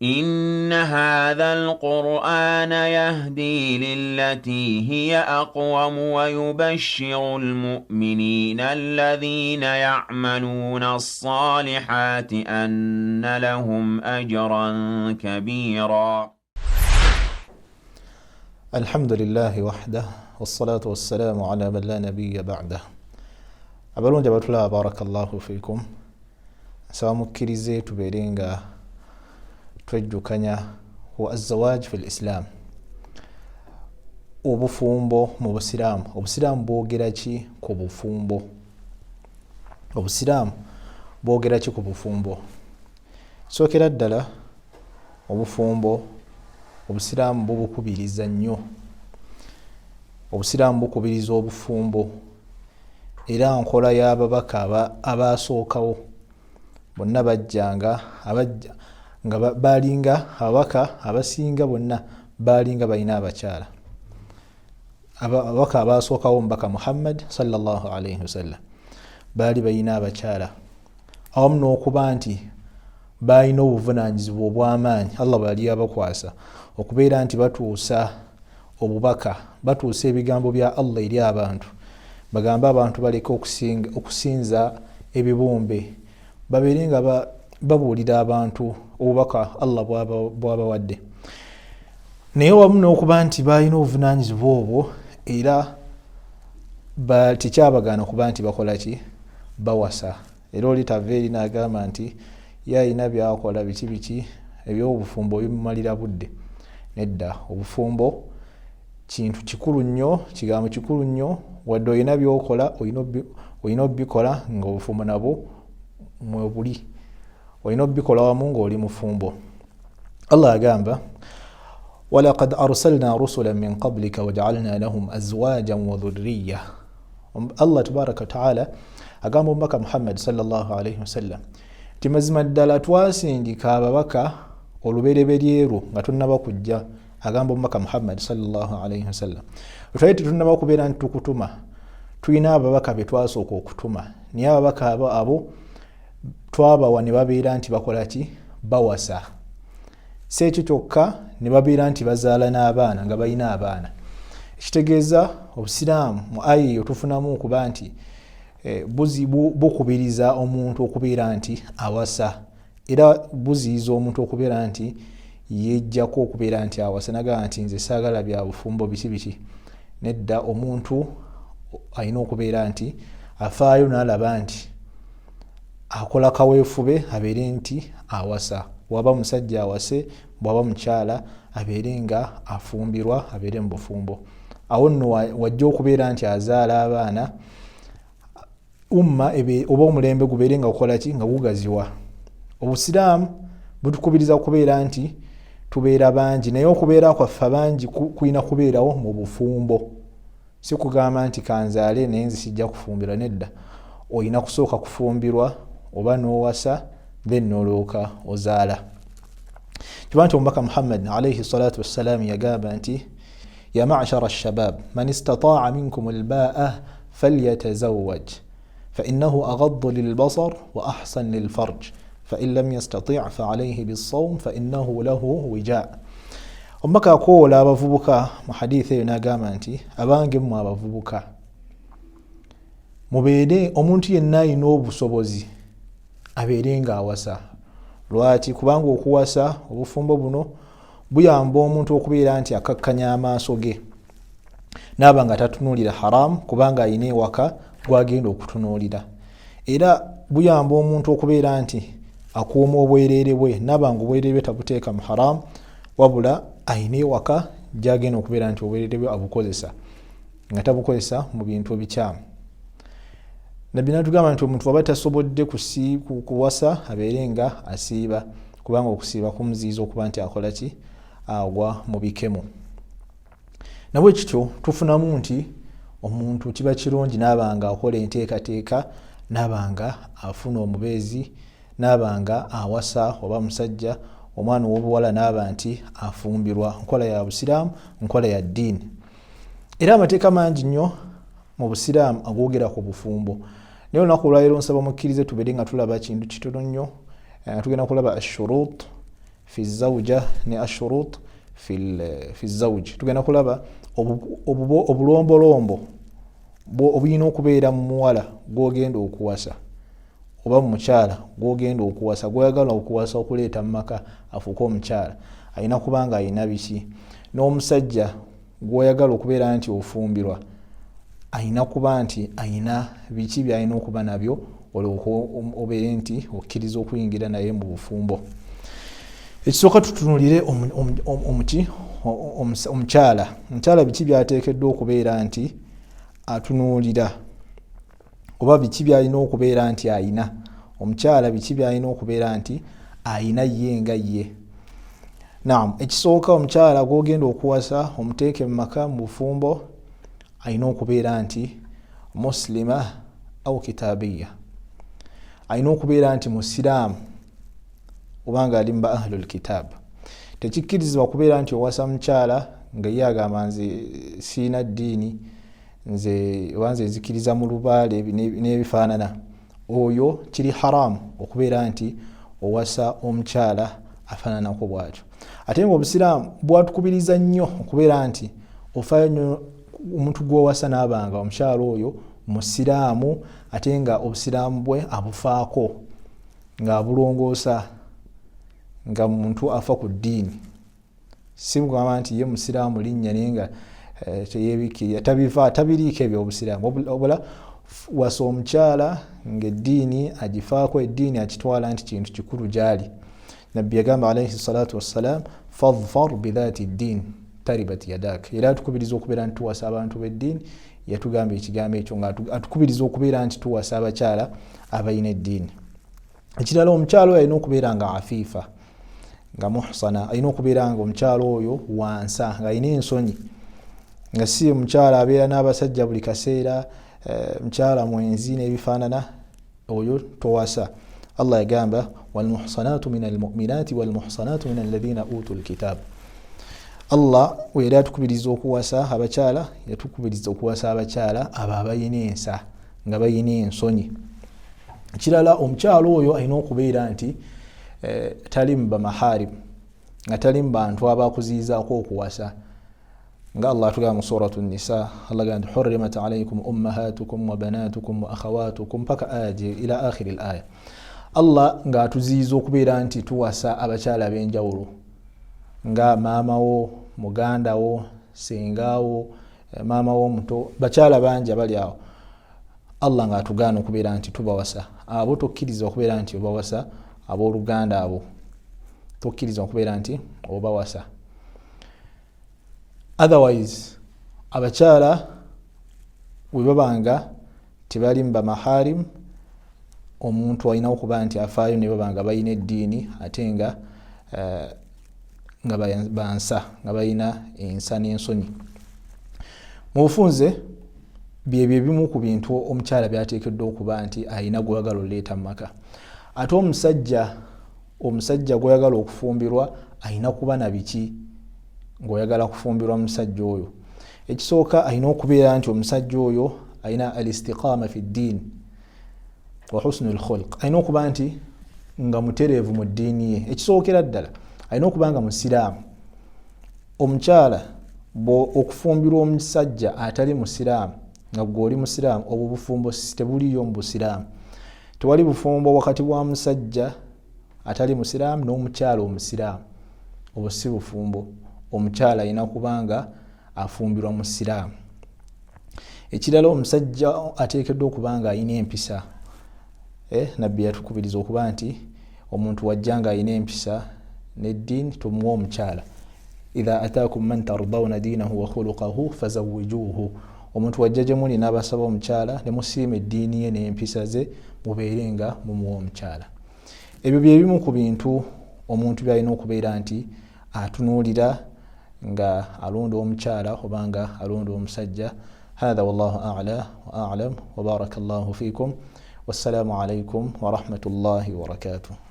إن هذا القرآن يهدي للتي هي أقوم ويبشر المؤمنين الذين يعملون الصالحات أن لهم أجرا كبيرا. الحمد لله وحده والصلاة والسلام على من لا نبي بعده. Abalungi abatulaba, barakallahu fikum. Nsaba mukkirize tubeere nga twejjukanya ku azawaj fi lislam, obufumbo mu Busiraamu. Obusiraamu bwogera ki ku bufumbo? Obusiraamu bwogera ki ku bufumbo? Sookera ddala, obufumbo Obusiraamu bubukubiriza nnyo. Obusiraamu bukubiriza obufumbo, era nkola y'ababaka abasookawo bonna bajjanga nga balinga ababaka abasinga bonna balinga balina abakyala. Ababaka abasookawo, omubaka Muhammad sallallahu alaihi wasallam, baali balina abakyala, awamu n'okuba nti balina obuvunanyizibwa obw'amaanyi Allah bwe yali yabakwasa okubeera nti batuusa obubaka, batuusa ebigambo bya Allah eri abantu, bagambe abantu baleke okusinza ebibumbe, babeere nga babuulira abantu obubaka Allah bwabawadde. Naye wamu n'okuba nti balina obuvunanyizibwa obwo, era tekyabagaana kuba nti bakola ki? Bawasa. Era oli tava eri n'agamba nti ye alina byakola biki biki, ebyobufumbo bimumalira budde. Nedda, obufumbo kintu kikulu nnyo, kigambo kikulu nnyo. Wadde olina byokola, olina obikola nga obufumbo nabwo mwebuli, olina obikola wamu ngaoli mufumbo. Allah agamba: walaqad arsalna rusula min qablika wajaalna lahum azwajan wa dhurriya. Allah tabaraka wataala agamba omubaka Muhammad salllahalaihi wasallam nti mazima ddala twasindika ababaka olubereberyerwo nga tonaba kujja. Agamba omubaka Muhammad salllahalaihi wasallam, twali tetunaba kubeera nti tukutuma, tulina ababaka betwasooka okutuma, naye ababaka abo twabawa ne babeera nti bakolaki? Bawasa. Si ekyo kyokka, ne babeera nti bazaala n'abaana, nga balina abaana. Ekitegeeza Obusiraamu mu aya eyo tufunamu okuba nti bukubiriza omuntu okubeera nti awasa, era buziyiza omuntu okubeera nti yejjako okubeera nti awasa, nagamba nti nze saagala bya bufumbo biki biki. Nedda, omuntu alina okubeera nti afaayo n'alaba nti akola kaweefube abeere nti awasa. Bwaba musajja awase, bwaba mukyala abeere nga afumbirwa, abeere mu bufumbo. Awo nno wajja okubeera nti azaala abaana, umma oba omulembe gubeere nga gukolaki? Nga gugaziwa. Obusiraamu butukubiriza kubeera nti tubeera bangi, naye okubeera kwaffe bangi kulina kubeerawo mu bufumbo. Si kugamba nti kanzaale naye nze sijja kufumbirwa. Nedda, olina kusooka kufumbirwa oba n'owasa, then nolooka ozaala. Kiba nti omubaka Muhammad alaihi salatu wassalam yagamba nti: ya mashara shabab, man istataa minkum albaa falyatazawaj fainahu agaddu lilbasar wa ahsan lilfarj, fain lam yastati faalaihi bisawm fainahu lahu wija. Omubaka akoowola abavubuka mu hadithi eyo n'agamba nti: abange mmwe abavubuka, mubeere omuntu yenna alina obusobozi abeere nga awasa. Lwaki? Kubanga okuwasa, obufumbo buno buyamba omuntu okubeera nti akakkanya amaaso ge, naaba nga tatunuulira haramu, kubanga alina ewaka gwagenda okutunuulira. Era buyamba omuntu okubeera nti akuuma obwereere bwe, naaba nga obwereere bwe tabuteeka mu haramu, wabula alina ewaka gyagenda okubeera nti obwereere bwe abukozesa nga tabukozesa mu bintu ebikyamu. Nabbi natugamba nti omuntu waba tasobodde kuwasa, abeere nga asiiba, kubanga okusiiba kumuziyiza okuba nti akola ki? Agwa mu bikemo. Nabwe kityo tufunamu nti omuntu kiba kirungi naaba nga akola enteekateeka, naaba nga afuna omubeezi, naaba nga awasa, oba musajja, omwana ow'obuwala naaba nti afumbirwa. Nkola ya Busiraamu, nkola ya ddiini, era amateeka mangi nnyo mu Busiraamu agoogera ku bufumbo. Naye olunaku olwaleero nsaba mukkirize tubeere nga tulaba kintu kitono nnyo. Tugenda kulaba ashurut. Fi zauja ne ashurut fi zauj. Tugenda kulaba obulombolombo obulina okubeera mu muwala gwogenda okuwasa oba mu mukyala gwogenda okuwasa, gwoyagala okuwasa okuleeta mu maka afuuke omukyala, alina kuba nga alina biki, n'omusajja gwoyagala okubeera nti ofumbirwa alina kuba nti alina biki byalina okuba nabyo, olwoka obeere nti okkiriza okuyingira naye mu bufumbo. Ekisooka, tutunulire omuki, omukyala. Omukyala biki byateekeddwa okubeera nti atunuulira, oba biki byalina okubeera nti ayina? Omukyala biki byalina okubeera nti ayina ye nga ye? Naam, ekisooka, omukyala gwogenda okuwasa omuteeke mu maka, mu bufumbo, alina okubeera nti muslima au kitabiya, alina okubeera nti musiraamu obanga ali muba ahlul kitab. Tekikkirizibwa kubeera nti owasa mukyala nga ye agamba, "Nze siina ddiini, nze oba nze nzikiriza mu lubaale," n'ebifaanana. Oyo kiri haramu okubeera nti owasa omukyala afaananako bwatyo. Ate nga obusiraamu bwatukubiriza nnyo okubeera nti ofaayo nnyo omuntu gwowasa naabanga omukyala oyo musiraamu, ate nga obusiraamu bwe abufaako, ng'abulongoosa, nga muntu afa ku ddiini. Si kugamba nti ye musiraamu linnya naye nga teyebikirira, tabiva, tabiriiko ebyobusiraamu. Obula wasa omukyala ngaeddiini agifaako, eddiini akitwala nti kintu kikulu gyali. Nabbi yagamba alaihi salatu wassalam, "Fadfar bidhati ddin taribat yadak." Era atukubiriza okubeera nti tuwasa abantu b'eddiini. Yatugamba ekigambo ekyo nga atukubiriza okubeera nti tuwasa abakyala abalina eddiini. Ekirala, omukyala oyo alina okubeera nga afiifa, nga muhsana, alina okubeera nga omukyala oyo wansa, nga alina ensonyi, nga si omukyala abeera n'abasajja buli kaseera, mukyala mwenzi n'ebifaanana. Oyo towasa. Allah yagamba, "Walmuhsanatu min almuminati walmuhsanatu min alladhina utu lkitab." Allah weyali atukubiriza okuwasa abakyala, yatukubiriza okuwasa abakyala abo abalina ensa, nga balina ensonyi. Ekirala, omukyala oyo alina okubeera nti tali mu bamaharim, nga tali mu bantu abakuziyizaako okuwasa, nga Allah atugamba mu Suratu Nisa. Allah gamba nti, "Hurimat alaikum ummahatukum wa banatukum wa akhawatukum," mpaka aya ila akhiri l aya. Allah ng'atuziyiza okubeera nti tuwasa abakyala ab'enjawulo nga maama wo, muganda wo, sengawo, maama wo omuto, bakyala bangi abali awo. Allah ng'atugaana okubeera nti tubawasa abo. Tokkiriza okubeera nti obawasa abooluganda abo, tokkiriza okubeera nti obawasa. Otherwise, abakyala bwe babanga tebali mu bamaharim, omuntu alina okuba nti afaayo ne baba nga balina eddiini, ate nga bansa, nga balina ensa n'ensonyi. Mu bufunze, byebyo ebimu ku bintu omukyala byateekeddwa okuba nti alina gweyagala oleeta mu maka. Ate omusajja gweyagala okufumbirwa alina kuba na biki ng'oyagala kufumbirwa musajja oyo? Ekisooka, alina okubeera nti omusajja oyo alina al istiqama fi ddiin wa husnu lkhulq, alina okuba nti nga mutereevu mu ddiini ye. Ekisookera ddala, alina okuba nga musiraamu. Omukyala okufumbirwa omusajja atali musiraamu nga gwe oli musiraamu, obwo bufumbo tebuliyo mu busiraamu. Tewali bufumbo wakati bwa musajja atali musiraamu n'omukyala omusiraamu, obwo si bufumbo. Omukyala alina kubanga afumbirwa musiraamu. Ekirala, omusajja ateekeddwa okuba nga alina empisa. Nabbi yatukubiriza okuba nti omuntu wajja nga alina empisa neddiini tumuwa omukyala. "Idha atakum man tardawna diinahu wa khuluqahu fazawijuuhu." Omuntu wajja gye muli n'abasaba omukyala ne musiima eddiini ye n'empisa ze, mubeere nga mumuwa omukyala. Ebyo byebimu ku bintu omuntu byalina okubeera nti atunuulira nga alonda omukyala oba nga alonda omusajja. Hatha, wallahu ala wa alam, wabaraka llahu fikum, wassalamu alaikum warahmatullahi wabarakatuh.